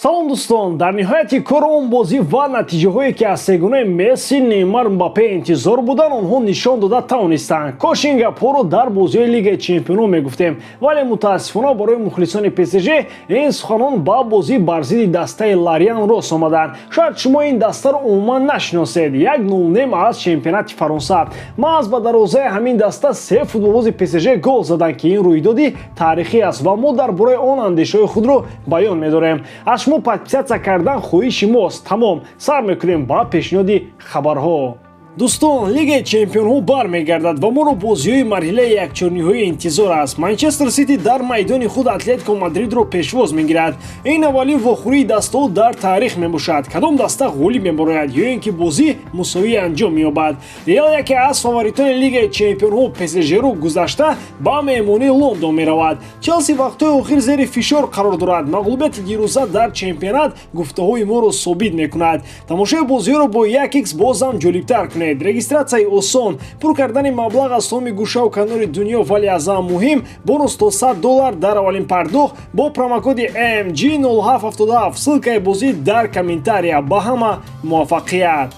Салом, дӯстон! Дар ниҳояти кор он бозӣ ва натиҷаҳое, ки аз сегонаи Месси, Неймар, Мбаппе интизор буданд, онҳо нишон дода тавонистанд. Кош ин гапҳоро дар бозиҳои Лигаи чемпионон мегуфтем, вале мутаассифона барои мухлисони ПСЖ ин суханон ба бозӣ бар зидди дастаи Лориан рост омаданд. Шояд шумо ин дастаро умуман нашиносед, як ноунейм аз чемпионати Фаронса. Маҳз ба дарвозаи ҳамин даста се футболбози ПСЖ гол заданд, ки ин рӯйдоди таърихӣ аст ва мо дар бораи он андешаҳои худро баён медорем. Аз шумо подписаться кардан хоҳиши мост. Тамом, сар мекунем ба пешниҳоди хабарҳо. Дӯстон, Лигаи чемпионҳо бармегардад ва моро бозиҳои марҳилаи якчорниҳоӣ интизор аст. Манчестер Сити дар майдони худ Атлетико Мадридро пешвоз мегирад. Ин аввалин вохӯрии дастаҳо дар таърих мебошад. Кадом даста ғолиб мебарояд ё ин ки бозӣ мусовӣ анҷом меёбад? Реал, яке аз фаворитони Лигаи чемпионҳо, ПСЖро гузашта ба меҳмонии Лондон меравад. Челси вақтҳои охир зери фишор қарор дорад. Мағлубияти дирӯза дар чемпионат гуфтаҳои моро собит мекунад. Тамошои бозиҳоро бо 1x бозам ҷолибтар кунед. Регистратсияи осон, пур кардани маблағ аз томи гӯшаву канори дунё, вале аз ҳама муҳим, бонус то 100 доллар дар аввалин пардохт бо промокоди MG 0777. Ссылкаи бозӣ дар комментария. Ба ҳама муваффақият!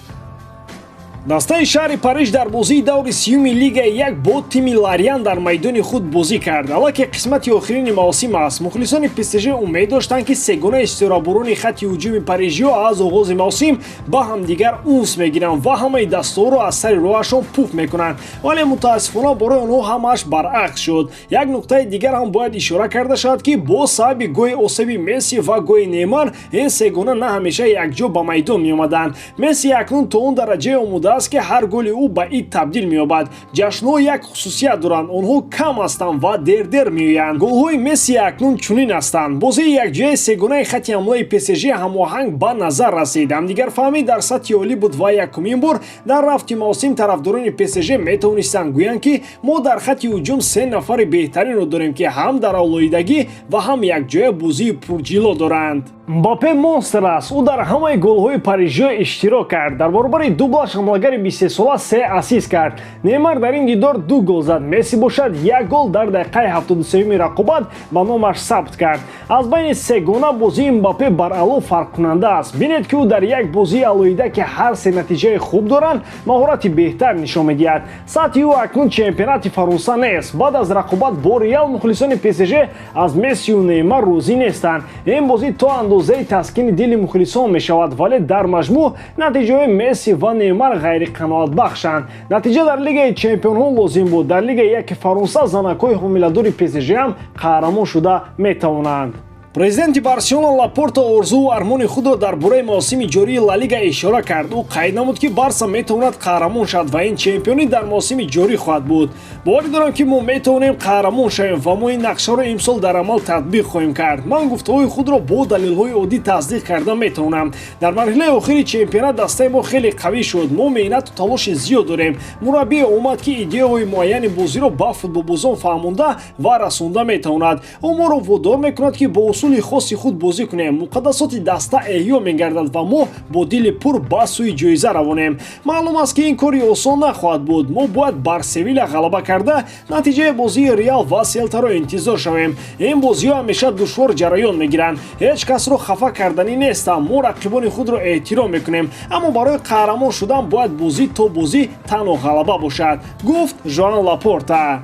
Дастаи шаҳри Париж дар бозии даври сиюми Лигаи як бо тими Лориан дар майдони худ бозӣ кард. Аллакай қисмати охирини мавсим аст. Мухлисони ПСЖ умед доштанд, ки сегонаи ситораборони хатти ҳуҷуми парижиҳо аз оғози мавсим ба ҳамдигар унс мегиранд ва ҳамаи дастаҳоро аз сари роҳашон пуф мекунанд, вале мутаассифона барои онҳо ҳамааш баръакс шуд. Як нуқтаи дигар ҳам бояд ишора карда шавад, ки бо сабаби гоҳи осеби Месси ва гоҳи Неймар ин сегона на ҳамеша якҷо ба майдон меомаданд. Месси акнун то он дараҷае омода аст, ки ҳар голи ӯ ба ид табдил меёбад. Ҷашнҳо як хусусият доранд: онҳо кам ҳастанд ва дердер меоянд. Голҳои Месси акнун чунин ҳастанд. Бозии якҷояи сегонаи хати ҳамлаи ПСЖ ҳамоҳанг ба назар расид. Ҳамдигарфаҳмӣ дар сатҳи олӣ буд ва якумин бор дар рафти мавсим тарафдорони ПСЖ метавонистанд гӯянд, ки мо дар хати ҳуҷум се нафари беҳтаринро дорем, ки ҳам дар алоҳидагӣ ва ҳам якҷоя бозии пурҷило доранд. Мбаппе монстр аст. Ӯ дар ҳамаи голҳои парижиё иштирок кард. Дар баробари дублаш ҳамлагари 23сола се ассист кард. Неймар дар ин дидор ду гол зад, Месси бошад як гол дар дақиқаи 73-юми рақобат ба номаш сабт кард. Аз байни сегона бозии Мбаппе баръало фарқкунанда аст. Бинед, ки ӯ дар як бозии алоҳида, ки ҳар се натиҷаи хуб доранд, маҳорати беҳтар нишон медиҳад. Сатҳи ӯ акнун чемпионати Фаронса нест. Баъд аз рақобат бо Реал мухлисони ПСЖ аз Мессию Неймар розӣ нестанд. Ин бозӣ то андозаи таскини дили мухлисон мешавад, вале дар маҷмӯъ натиҷаҳои Месси ва Неймар ғайриқаноатбахшанд. Натиҷа дар Лигаи чемпионҳо лозим буд. Дар Лигаи яки Фаронса занакҳои ҳомиладори ПСЖ ҳам қаҳрамон шуда метавонанд. Президенти Барселона Лапорта орзуву армони худро дар бораи мавсими ҷории Ла Лига ишора кард. Ӯ қайд намуд, ки Барса метавонад қаҳрамон шавад ва ин чемпионӣ дар мавсими ҷорӣ хоҳад буд. Боварӣ дорам, ки мо метавонем қаҳрамон шавем ва мо ин нақшаро имсол дар амал татбиқ хоҳем кард. Ман гуфтаҳои худро бо далелҳои оддӣ тасдиқ карда метавонам. Дар марҳилаи охири чемпионат дастаи мо хеле қавӣ шуд. Мо меҳнату талоши зиёд дорем. Мураббие омад, ки идеяҳои муайяни бозиро ба футболбозон фаҳмонда ва расонда метавонад. Ӯ моро водор мекунад, ки бо усули хоси худ бозӣ кунем. Муқаддасоти даста эҳё мегардад ва мо бо дили пур ба сӯи ҷоиза равонем. Маълум аст, ки ин кори осон нахоҳад буд. Мо бояд бар Севиля ғалаба карда, натиҷаи бозии Реал ва Селтаро интизор шавем. Ин бозиҳо ҳамеша душвор ҷараён мегиранд. Ҳеҷ касро хафа карданӣ нестам. Мо рақибони худро эҳтиром мекунем, аммо барои қаҳрамон шудан бояд бозӣ то бозӣ танҳо ғалаба бошад, гуфт Жоан Лапорта.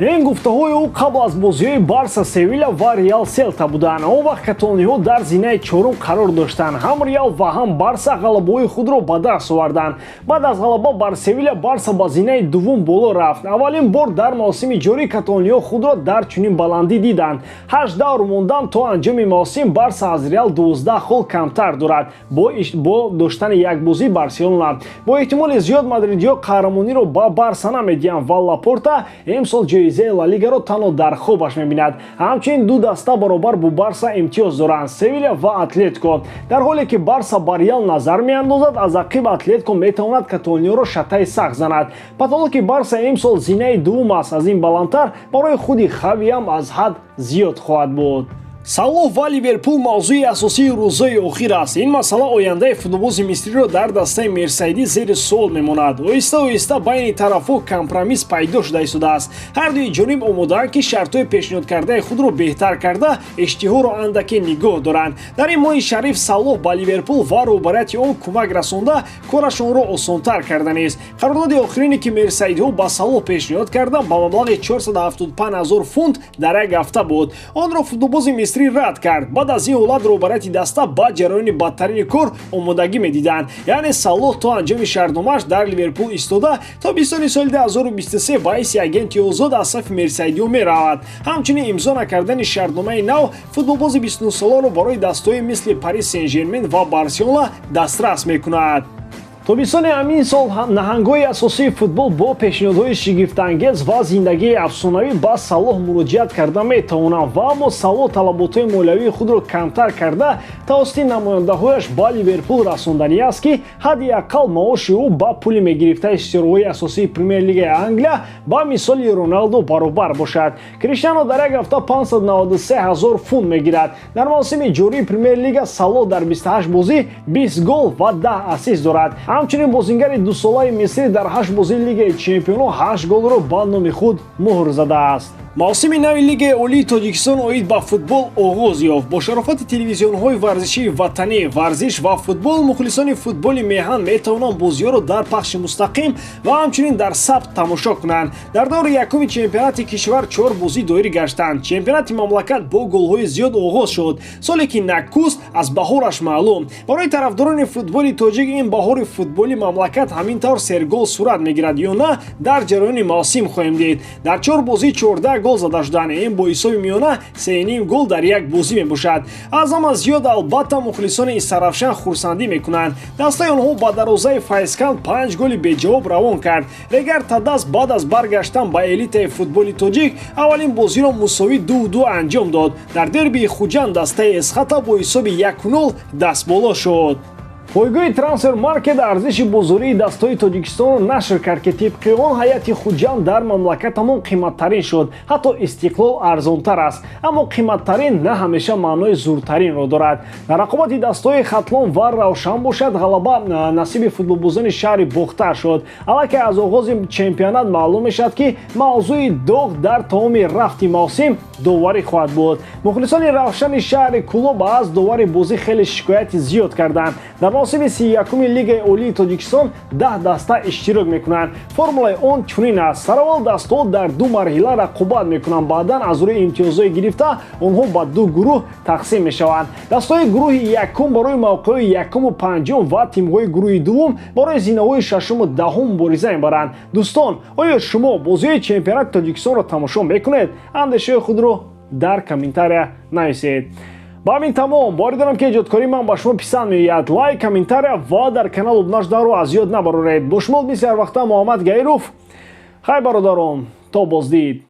Ин гуфтаҳои ӯ қабл аз бозиҳои Барса Севиля ва Реал Селта буданд. Он вақт каталониҳо дар зинаи чорум қарор доштанд. Ҳам Реал ва ҳам Барса ғалабаҳои худро ба даст оварданд. Баъд аз ғалаба бар Севиля Барса ба зинаи дуввум боло рафт. Аввалин бор дар мавсими ҷорӣ каталониҳо худро дар чунин баландӣ диданд. Ҳашт давр мондан то анҷоми мавсим Барса аз Реал 12 хол камтар дорад бо доштани як бозӣ Барселона. Бо эҳтимоли зиёд мадридиҳо қаҳрамониро ба Барса намедиҳанд ва Лапорта имсол ҷоизаи Ла Лигаро танҳо дар хобаш мебинад. Ҳамчунин ду даста баробар бо Барса имтиёз доранд: Севиля ва Атлетико. Дар ҳоле ки Барса ба Реал назар меандозад, аз ақиб Атлетико метавонад каталониёро шатаи сахт занад. Потолоки Барса имсол зинаи дуввум аст. Аз ин баландтар барои худи Хавиам аз ҳад зиёд хоҳад буд. Салоҳ ва Ливерпул мавзӯи асосии рӯзҳои охир аст. Ин масъала ояндаи футболбози мисриро дар дастаи мерсайдӣ зери суол мемонад. Оҳиста оҳиста байни тарафҳо компромисс пайдо шуда истодааст. Ҳардуи ҷониб омодаанд, ки шартҳои пешниҳодкардаи худро беҳтар карда, иштиҳоро андаке нигоҳ доранд. Дар ин моҳи шариф Салоҳ ба Ливерпул ва роҳбарияти он кӯмак расонда, корашонро осонтар карданист. Қарордоди охирине, ки мерсайдиҳо ба Салоҳ пешниҳод карданд, ба маблағи 475 ҳазор фунт дар як ҳафта буд. Онро футболбози мисрӣ рад кард. Баъд аз ин ҳолат роҳбарияти даста ба ҷараёни бадтарини кор омодагӣ медиданд, яъне Салоҳ то анҷоми шартномааш дар Ливерпул истода, тобистони соли 2023 ба ҳайси агенти озод аз сафи мерсайдиҳо меравад. Ҳамчунин имзо накардани шартномаи нав футболбози 29-соларо барои дастаҳои мисли Парис Сен Жермен ва Барселона дастрас мекунад. Тобистони ҳамин сол наҳангҳои асосии футбол бо пешниҳодҳои шигифтангез ва зиндагии афсонавӣ ба Салоҳ муроҷиат карда метавонанд. Ва аммо Салоҳ талаботҳои молиявии худро камтар карда, тавассути намояндаҳояш ба Ливерпул расонданӣ аст, ки ҳадди ақал маоши ӯ ба пули мегирифтаи ситораҳои асосии Премер-лигаи Англия, ба мисоли Роналдо, баробар бошад. Криштиано дар як ҳафта 593 ҳазор фунт мегирад. Дар мавсими ҷории Премер-лига Салоҳ дар 28 бозӣ 20 гол ва 10 ассист дорад. Ҳамчунин бозингари дусолаи мисрӣ дар ҳашт бозии Лигаи чемпионҳо ҳашт голро ба номи худ муҳр задааст. Мавсими нави Лигаи олии Тоҷикистон оид ба футбол оғоз ёфт. Бо шарофати телевизионҳои варзишии ватанӣ, Варзиш ва Футбол, мухлисони футболи меҳан метавонанд бозиҳоро дар пахши мустақим ва ҳамчунин дар сабт тамошо кунанд. Дар даври якуми чемпионати кишвар чор бозӣ доир гаштанд. Чемпионати мамлакат бо голҳои зиёд оғоз шуд. Соле ки накуст, аз баҳораш маълум. Барои тарафдорони футболи тоҷик ин баҳори футболи мамлакат ҳамин тавр сергол сурат мегирад ё на, дар ҷараёни мавсим хоҳем дид. Дар чор бозӣ 14 гол зада шуданд. Ин бо ҳисоби миёна 3,5 гол дар як бозӣ мебошад. Аз ҳама зиёд, албатта, мухлисони Истаравшан хурсандӣ мекунанд. Дастаи онҳо ба дарвозаи Файзканд панҷ голи беҷавоб равон кард. Регар Тадаз баъд аз баргаштан ба элитаи футболи тоҷик аввалин бозиро мусовӣ 2-2 анҷом дод. Дар дербии Хуҷанд дастаи Эсхата бо ҳисоби 1-0 дастболо шуд. Пойгоҳи Трансфер Маркет арзиши бозории дастаҳои Тоҷикистонро нашр кард, ки тибқи он ҳайати Хуҷанд дар мамлакатамон қиматтарин шуд. Ҳатто Истиқлол арзонтар аст. Аммо қиматтарин на ҳамеша маънои зуртаринро дорад. Дар рақобати дастаҳои Хатлон ва Равшан бошад, ғалаба насиби футболбозони шаҳри Бохтар шуд. Аллакай аз оғози чемпионат маълум мешавад, ки мавзӯи доғ дар тамоми рафти мавсим доварӣ хоҳад буд. Мухлисони Равшани шаҳри Кӯлоб аз довари бозӣ хеле шикояти зиёд карданд. Дар мавсими 31-уми Лигаи олии Тоҷикистон 10 даста иштирок мекунанд. Формулаи он чунин аст: сараввал дастаҳо дар ду марҳила рақобат мекунанд, баъдан аз рӯи имтиёзҳои гирифта онҳо ба ду гурӯҳ тақсим мешаванд. Дастаҳои гурӯҳи якум барои мавқеъҳои якуму панҷум ва тимҳои гурӯҳи дуввум барои зинаҳои шашуму даҳум мубориза мебаранд. Дӯстон, оё шумо бозиҳои чемпионати Тоҷикистонро тамошо мекунед? Андешаҳои худро дар комментария нависед. Ба ҳамин тамом. Боварӣ дорам, ки эҷодкории ман ба шумо писанд меояд. Лайк, комментария ва дар канал обуна шуданро аз ёд набароред. Бо шумо мисли ҳар вақта Муҳаммад Гаиров. Хай, бародарон, то боздид.